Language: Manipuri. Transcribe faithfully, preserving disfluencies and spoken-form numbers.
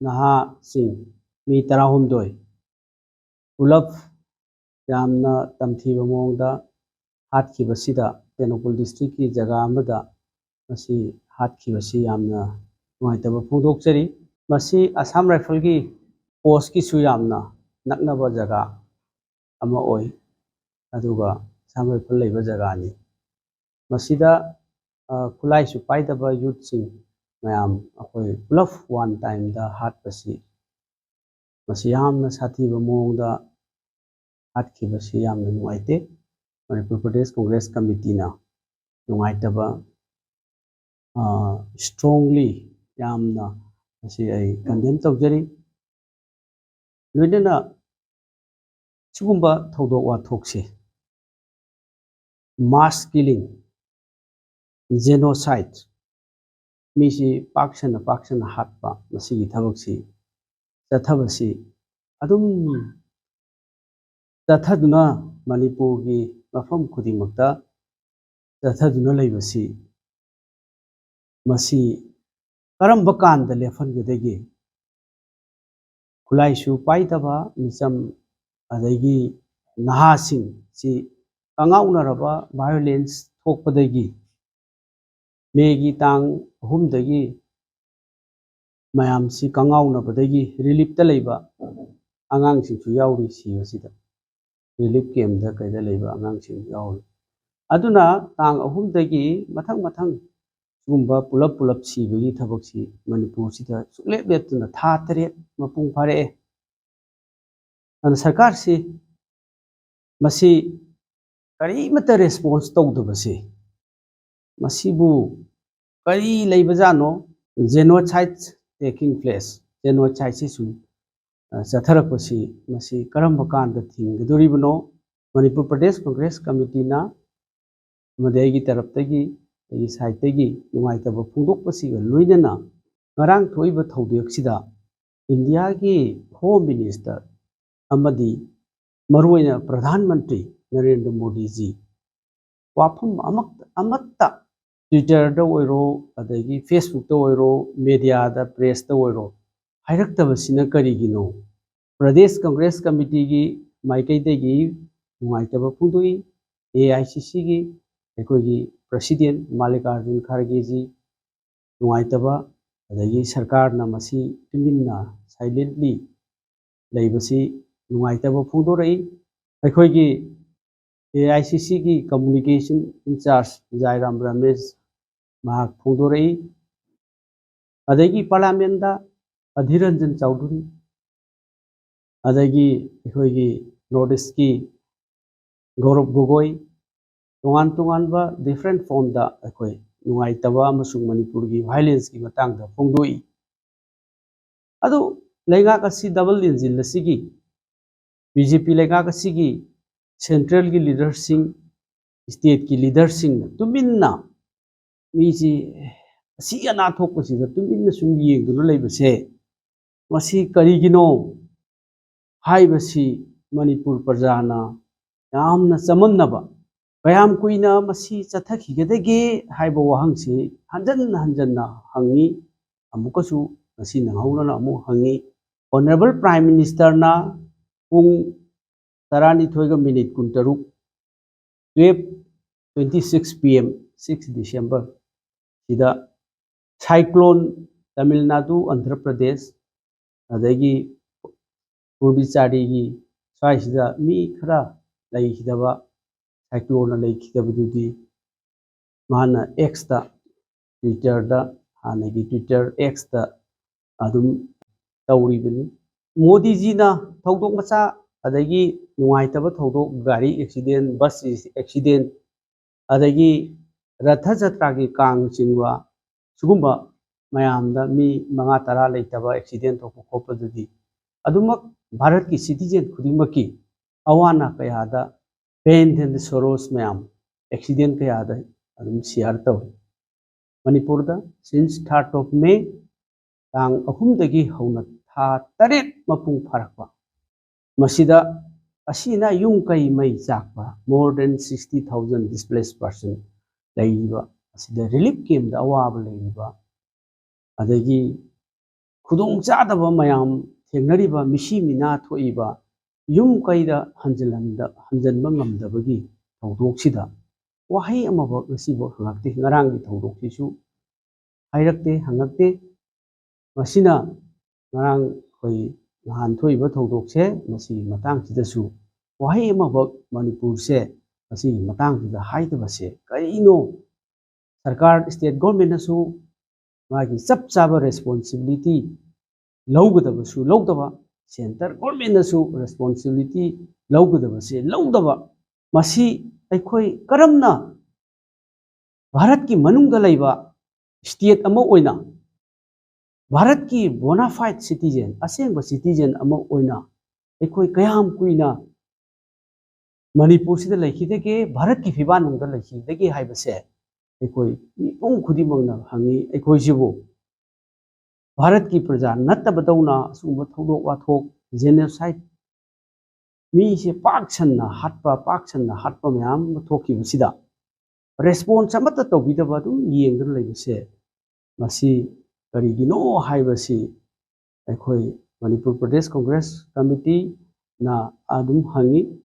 ꯅꯍꯥꯁꯤꯡ ꯃꯤ ꯇꯔꯥꯍꯨꯝꯗꯣꯏ ꯄꯨꯂꯞ ꯌꯥꯝꯅ ꯇꯝꯊꯤꯕ ꯃꯑꯣꯡꯗ ꯍꯥꯠꯈꯤꯕꯁꯤꯗ, ꯇꯦꯡꯅꯧꯄꯜ ꯗꯤꯁꯇ꯭ꯔꯤꯛꯀꯤ ꯖꯒꯥ ꯑꯃꯗ ꯃꯁꯤ ꯍꯥꯠꯈꯤꯕꯁꯤ ꯌꯥꯝꯅ ꯅꯨꯡꯉꯥꯏꯇꯕ ꯐꯣꯡꯗꯣꯛꯆꯔꯤ꯫ ꯃꯁꯤ ꯑꯁꯥꯝ ꯔꯥꯏꯐꯜꯒꯤ ꯄꯣꯁꯀꯤꯁꯨ ꯌꯥꯝꯅ ꯅꯛꯅꯕ ꯖꯒꯥ ꯑꯃ ꯑꯣꯏ, ꯑꯗꯨꯒ ꯑꯁꯥꯝ ꯔꯥꯏꯐꯜ ꯂꯩꯕ ꯖꯒꯥꯅꯤ꯫ ꯃꯁꯤꯗ, ꯑ, ꯈꯨꯠꯂꯥꯏꯁꯨ ꯄꯥꯏꯗꯕ ꯌꯨꯠꯁꯤꯡ ꯃꯌꯥꯝ ꯑꯩꯈꯣꯏ ꯄꯨꯂꯞ ꯋꯥꯟ ꯇꯥꯏꯝꯗ ꯍꯥꯠꯄꯁꯤ, ꯃꯁꯤ ꯌꯥꯝꯅ ꯁꯥꯊꯤꯕ ꯃꯑꯣꯡꯗ ꯍꯥꯠꯈꯤꯕꯁꯤ ꯌꯥꯝꯅ ꯅꯨꯡꯉꯥꯏꯇꯦ꯫ ꯃꯅꯤꯄꯨꯔ ꯄ꯭ꯔꯗꯦꯁ ꯀꯣꯡꯒ꯭ꯔꯦꯁ ꯀꯃꯤꯇꯤꯅ ꯅꯨꯡꯉꯥꯏꯇꯕ, ꯑ, strongly ꯌꯥꯝꯅ ꯃꯁꯤ ꯑꯩ condemn ꯇꯧꯖꯔꯤ꯫ ꯂꯣꯏꯅꯅ ꯁꯤꯒꯨꯝꯕ ꯊꯧꯗꯣꯛ ꯋꯥꯊꯣꯛꯁꯦ, mass killing, genocide, ꯃꯤꯁꯤ ꯄꯥꯛ ꯁꯟꯅ ꯄꯥꯛ ꯁꯟꯅ ꯍꯥꯠꯄ, ꯃꯁꯤꯒꯤ ꯊꯕꯛꯁꯤ ꯆꯠꯊꯕꯁꯤ ꯑꯗꯨꯝ ꯆꯠꯊꯗꯨꯅ ꯃꯅꯤꯄꯨꯔꯒꯤ ꯃꯐꯝ ꯈꯨꯗꯤꯡꯃꯛꯇ ꯆꯠꯊꯗꯨꯅ ꯂꯩꯕꯁꯤ ꯃꯁꯤ ꯀꯔꯝꯕ ꯀꯥꯟꯗ ꯂꯦꯞꯍꯟꯒꯗꯒꯦ? ꯈꯨꯠꯂꯥꯏꯁꯨ ꯄꯥꯏꯗꯕ ꯃꯤꯆꯝ, ꯑꯗꯒꯤ ꯅꯍꯥꯁꯤꯡꯁꯤ ꯀꯉꯥꯎꯅꯔꯕ violence ꯊꯣꯛꯄꯗꯒꯤ, ꯃꯦꯒꯤ ꯇꯥꯡ ꯑꯍꯨꯝꯗꯒꯤ ꯃꯌꯥꯝꯁꯤ ꯀꯉꯥꯎꯅꯕꯗꯒꯤ ꯔꯤꯂꯤꯞꯇ ꯂꯩꯕ ꯑꯉꯥꯡꯁꯤꯡꯁꯨ ꯌꯥꯎꯔꯤ ꯁꯤꯕꯁꯤꯗ꯫ ꯔꯤꯂꯤꯞ ꯀꯦꯝꯗ ꯀꯩꯗ ꯂꯩꯕ ꯑꯉꯥꯡꯁꯤꯡ ꯌꯥꯎꯔꯤ꯫ ꯑꯗꯨꯅ ꯇꯥꯡ ꯑꯍꯨꯝꯗꯒꯤ ꯃꯊꯪ ꯃꯊꯪ ꯁꯤꯒꯨꯝꯕ ꯄꯨꯂꯞ ꯄꯨꯂꯞ ꯁꯤꯕꯒꯤ ꯊꯕꯛꯁꯤ ꯃꯅꯤꯄꯨꯔꯁꯤꯗ ꯁꯨꯡꯂꯦꯞ ꯂꯦꯞꯇꯅ ꯊꯥ ꯇꯔꯦꯠ ꯃꯄꯨꯡ ꯐꯥꯔꯛꯑꯦ꯫ ꯑꯗꯨꯅ ꯁꯔꯀꯥꯔꯁꯤ ꯃꯁꯤ ꯀꯔꯤꯃꯠꯇ response ꯇꯧꯗꯕꯁꯤ, ꯃꯁꯤꯕꯨ ꯀꯔꯤ ꯂꯩꯕꯖꯥꯠꯅꯣ? Genocide taking place, genocideꯁꯤ ꯁꯨꯝ, ꯑ, ꯆꯠꯊꯔꯛꯄꯁꯤ ꯃꯁꯤ ꯀꯔꯝꯕ ꯀꯥꯟꯗ ꯊꯤꯡꯒꯗꯧꯔꯤꯕꯅꯣ? ꯃꯅꯤꯄꯨꯔ ꯄ꯭ꯔꯗꯦꯁ ꯀꯣꯡꯒ꯭ꯔꯦꯁ ꯀꯃꯤꯇꯤꯅ ꯑꯃꯗꯤ ꯑꯩꯒꯤ ꯇꯔꯞꯇꯒꯤ, ꯑꯩꯒꯤ sideꯇꯒꯤ ꯅꯨꯡꯉꯥꯏꯇꯕ ꯐꯣꯡꯗꯣꯛꯄꯁꯤꯒ ꯂꯣꯏꯅꯅ ꯉꯔꯥꯡ ꯊꯣꯛꯏꯕ ꯊꯧꯗꯣꯛꯁꯤꯗ ꯏꯟꯗꯤꯌꯥꯒꯤ Home Minister ꯑꯃꯗꯤ ꯃꯔꯨꯑꯣꯏꯅ ꯄ꯭ꯔꯙꯥꯟ ꯃꯟꯇ꯭ꯔꯤ ꯅꯔꯦꯟꯗ꯭ꯔ ꯃꯣꯗꯤꯖꯤ ꯋꯥꯐꯝ ꯑꯃ-, ꯑꯃꯠꯇ Twitterꯗ ꯑꯣꯏꯔꯣ, ꯑꯗꯒꯤ Facebookꯇ ꯑꯣꯏꯔꯣ, mediaꯗ, pressꯇ ꯑꯣꯏꯔꯣ, ꯍꯥꯏꯔꯛꯇꯕꯁꯤꯅ ꯀꯔꯤꯒꯤꯅꯣ? ꯄ꯭ꯔꯗꯦꯁ ꯀꯪꯒ꯭ꯔꯦꯁ ꯀꯃꯤꯇꯤꯒꯤ ꯃꯥꯏꯀꯩꯗꯒꯤ ꯅꯨꯡꯉꯥꯏꯇꯕ ꯐꯣꯡꯗꯣꯛꯏ꯫ ꯑꯦ ꯑꯥꯏ ꯁꯤ ꯁꯤꯒꯤ ꯑꯩꯈꯣꯏꯒꯤ ꯄ꯭ꯔꯁꯤꯗꯦꯟ ꯃꯥꯜꯂꯤꯀꯥꯔꯖꯨꯟ ꯈꯥꯔꯒꯦꯖꯤ ꯅꯨꯡꯉꯥꯏꯇꯕ, ꯑꯗꯒꯤ ꯁꯔꯀꯥꯔꯅ ꯃꯁꯤ ꯇꯨꯃꯤꯟꯅ, silently ꯂꯩꯕꯁꯤ ꯅꯨꯡꯉꯥꯏꯇꯕ ꯐꯣꯡꯗꯣꯔꯛꯏ꯫ ꯑꯩꯈꯣꯏꯒꯤ ꯑꯦ ꯑꯥꯏ ꯁꯤ ꯁꯤꯒꯤ communication in charge ꯖꯥꯏꯔꯥꯝ ꯔꯃꯦꯁ ꯃꯍꯥꯛ ꯐꯣꯡꯗꯣꯔꯛꯏ꯫ ꯑꯗꯒꯤ ꯄꯥꯔꯂꯤꯌꯥꯃꯦꯟꯗ ꯑꯙꯤꯔ ꯔꯟꯖꯟ ꯆꯧꯙꯨꯔꯤ, ꯑꯗꯒꯤ ꯑꯩꯈꯣꯏꯒꯤ ꯅꯣꯔꯠ ꯏꯁꯀꯤ ꯒꯧꯔꯕ ꯒꯣꯒꯣꯏ, ꯇꯣꯉꯥꯟ ꯇꯣꯉꯥꯟꯕ different formꯗ ꯑꯩꯈꯣꯏ ꯅꯨꯡꯉꯥꯏꯇꯕ ꯑꯃꯁꯨꯡ ꯃꯅꯤꯄꯨꯔꯒꯤ violenceꯀꯤ ꯃꯇꯥꯡꯗ ꯐꯣꯡꯗꯣꯛꯏ꯫ ꯑꯗꯨ ꯂꯩꯉꯥꯛ ꯑꯁꯤ double engine ꯑꯁꯤꯒꯤ, ꯕꯤ ꯖꯦ ꯄꯤ ꯂꯩꯉꯥꯛ ꯑꯁꯤꯒꯤ centralꯒꯤ leaderꯁꯤꯡ, stateꯀꯤ leaderꯁꯤꯡꯅ ꯇꯨꯃꯤꯟꯅ ꯃꯤꯁꯤ ꯑꯁꯤ ꯑꯅꯥ ꯊꯣꯛꯄꯁꯤꯗ ꯇꯨꯃꯤꯟꯅ ꯁꯨꯝ ꯌꯦꯡꯗꯨꯅ ꯂꯩꯕꯁꯦ, ꯃꯁꯤ ꯀꯔꯤꯒꯤꯅꯣ ꯍꯥꯏꯕꯁꯤ ꯃꯅꯤꯄꯨꯔ ꯄ꯭ꯔꯖꯥꯅ ꯌꯥꯝꯅ ꯆꯃꯝꯅꯕ, ꯀꯌꯥꯝ ꯀꯨꯏꯅ ꯃꯁꯤ ꯆꯠꯊꯈꯤꯒꯗꯒꯦ ꯍꯥꯏꯕ ꯋꯥꯍꯪꯁꯤ ꯍꯟꯖꯟ ꯍꯟꯖꯟꯅ ꯍꯪꯉꯤ꯫ ꯑꯃꯨꯛꯀꯁꯨ ꯉꯁꯤ ꯅꯪꯍꯧꯅꯅ ꯑꯃꯨꯛ ꯍꯪꯉꯤ꯫ Honourable Prime Ministerꯅ ꯄꯨꯡ ꯇꯔꯥꯅꯤꯊꯣꯏꯒ minute ꯀꯨꯟꯇꯔꯨꯛ, twelve twenty six P M, six December ꯁꯤꯗ cyclone ꯇꯥꯃꯤꯜ ꯅꯥꯗꯨ, ꯑꯟꯙ꯭ꯔ ꯄ꯭ꯔꯗꯦꯁ, ꯑꯗꯒꯤ ꯄꯨꯗꯨꯆꯦꯔꯤꯒꯤ ꯁ꯭ꯋꯥꯏꯁꯤꯗ ꯃꯤ ꯈꯔ ꯂꯩꯈꯤꯗꯕ, cycloneꯅ ꯂꯩꯈꯤꯗꯕꯗꯨꯗꯤ ꯃꯥꯅ Xꯇ, Twitterꯗ, ꯍꯥꯟꯅꯒꯤ Twitter, Xꯇ ꯑꯗꯨꯝ ꯇꯧꯔꯤꯕꯅꯤ꯫ ꯃꯣꯗꯤꯖꯤꯅ ꯊꯧꯗꯣꯛ ꯃꯆꯥ, ꯑꯗꯒꯤ ꯅꯨꯡꯉꯥꯏꯇꯕ ꯊꯧꯗꯣꯛ, ꯒꯥꯔꯤ accident, bus accident, ꯑꯗꯒꯤ ꯔꯊ ꯖꯇ꯭ꯔꯥꯒꯤ ꯀꯥꯡ ꯆꯤꯡꯕ, ꯁꯤꯒꯨꯝꯕ ꯃꯌꯥꯝꯗ ꯃꯤ ꯃꯉꯥ ꯇꯔꯥ ꯂꯩꯇꯕ accident ꯊꯣꯛꯄ ꯈꯣꯠꯄꯗꯨꯗꯤ ꯑꯗꯨꯃꯛ ꯚꯥꯔꯠꯀꯤ citizen ꯈꯨꯗꯤꯡꯃꯛꯀꯤ ꯑꯋꯥ ꯑꯅꯥ ꯀꯌꯥꯗ pain and sorrows ꯃꯌꯥꯝ, accident ꯀꯌꯥꯗ ꯑꯗꯨꯝ share ꯇꯧꯏ꯫ ꯃꯅꯤꯄꯨꯔꯗ since third of May, ꯇꯥꯡ ꯑꯍꯨꯝꯗꯒꯤ ꯍꯧꯅ ꯊꯥ ꯇꯔꯦꯠ ꯃꯄꯨꯡ ꯐꯥꯔꯛꯄ, ꯃꯁꯤꯗ ꯑꯁꯤꯅ ꯌꯨꯝ ꯀꯩ ꯃꯩ ꯆꯥꯛꯄ, more than sixty thousand displaced person ꯂꯩꯔꯤꯕ, ꯑꯁꯤꯗ relief campꯇ ꯑꯋꯥꯕ ꯂꯩꯔꯤꯕ, ꯑꯗꯒꯤ ꯈꯨꯗꯣꯡ ꯆꯥꯗꯕ ꯃꯌꯥꯝ ꯊꯦꯡꯅꯔꯤꯕ, ꯃꯤꯁꯤ ꯃꯤꯅꯥ ꯊꯣꯛꯏꯕ, ꯌꯨꯝ ꯀꯩꯗ ꯍꯟꯖꯤꯜꯍꯟꯗ-, ꯍꯟꯖꯤꯟꯕ ꯉꯝꯗꯕꯒꯤ ꯊꯧꯗꯣꯛꯁꯤꯗ ꯋꯥꯍꯩ ꯑꯃꯐꯥꯎ ꯉꯁꯤꯐꯥꯎ ꯍꯪꯉꯛꯇꯦ꯫ ꯉꯔꯥꯡꯒꯤ ꯊꯧꯗꯣꯛꯁꯤꯁꯨ ꯍꯥꯏꯔꯛꯇꯦ, ꯍꯪꯉꯛꯇꯦ꯫ ꯃꯁꯤꯅ ꯉꯔꯥꯡ ꯑꯩꯈꯣꯏ ꯅꯍꯥꯟ ꯊꯣꯛꯏꯕ ꯊꯧꯗꯣꯛꯁꯦ, ꯃꯁꯤꯒꯤ ꯃꯇꯥꯡꯁꯤꯗꯁꯨ ꯋꯥꯍꯩ ꯑꯃꯐꯥꯎ ꯃꯅꯤꯄꯨꯔꯁꯦ ꯃꯁꯤꯒꯤ ꯃꯇꯥꯡꯁꯤꯗ ꯍꯥꯏꯗꯕꯁꯦ ꯀꯔꯤꯅꯣ? ꯁꯔꯀꯥꯔ, state governmentꯅꯁꯨ ꯃꯥꯒꯤ ꯆꯞ ꯆꯥꯕ responsibility ꯂꯧꯒꯗꯕꯁꯨ ꯂꯧꯗꯕ, centre governmentꯅꯁꯨ responsibility ꯂꯧꯒꯗꯕꯁꯦ ꯂꯧꯗꯕ, ꯃꯁꯤ ꯑꯩꯈꯣꯏ ꯀꯔꯝꯅ ꯚꯥꯔꯠꯀꯤ ꯃꯅꯨꯡꯗ ꯂꯩꯕ state ꯑꯃ ꯑꯣꯏꯅ, ꯚꯥꯔꯠꯀꯤ bona fide citizen, ꯑꯁꯦꯡꯕ citizen ꯑꯃ ꯑꯣꯏꯅ ꯑꯩꯈꯣꯏ ꯀꯌꯥꯝ ꯀꯨꯏꯅ ꯃꯅꯤꯄꯨꯔꯁꯤꯗ ꯂꯩꯈꯤꯗꯒꯦ, ꯚꯥꯔꯠꯀꯤ ꯐꯤꯕꯥꯟꯅꯨꯡꯗ ꯂꯩꯈꯤꯗꯒꯦ ꯍꯥꯏꯕꯁꯦ ꯑꯩꯈꯣꯏ ꯃꯤꯄꯨꯝ ꯈꯨꯗꯤꯡꯃꯛꯅ ꯍꯪꯉꯤ꯫ ꯑꯩꯈꯣꯏꯁꯤꯕꯨ ꯚꯥꯔꯠꯀꯤ ꯄ꯭ꯔꯖꯥ ꯅꯠꯇꯕꯗꯧꯅ ꯑꯁꯤꯒꯨꯝꯕ ꯊꯧꯗꯣꯛ ꯋꯥꯊꯣꯛ, genocide, ꯃꯤꯁꯦ ꯄꯥꯛ ꯁꯟꯅ ꯍꯥꯠꯄ, ꯄꯥꯛ ꯁꯟꯅ ꯍꯥꯠꯄ ꯃꯌꯥꯝ ꯑꯃ ꯊꯣꯛꯈꯤꯕꯁꯤꯗ response ꯑꯃꯠꯇ ꯇꯧꯕꯤꯗꯕ ꯑꯗꯨꯝ ꯌꯦꯡꯗꯨꯅ ꯂꯩꯕꯁꯦ, ꯃꯁꯤ ꯀꯔꯤꯒꯤꯅꯣ ꯍꯥꯏꯕꯁꯤ ꯑꯩꯈꯣꯏ ꯃꯅꯤꯄꯨꯔ ꯄ꯭ꯔꯗꯦꯁ ꯀꯣꯡꯒ꯭ꯔꯦꯁ ꯀꯃꯤꯇꯤꯅ ꯑꯗꯨꯝ ꯍꯪꯉꯤ꯫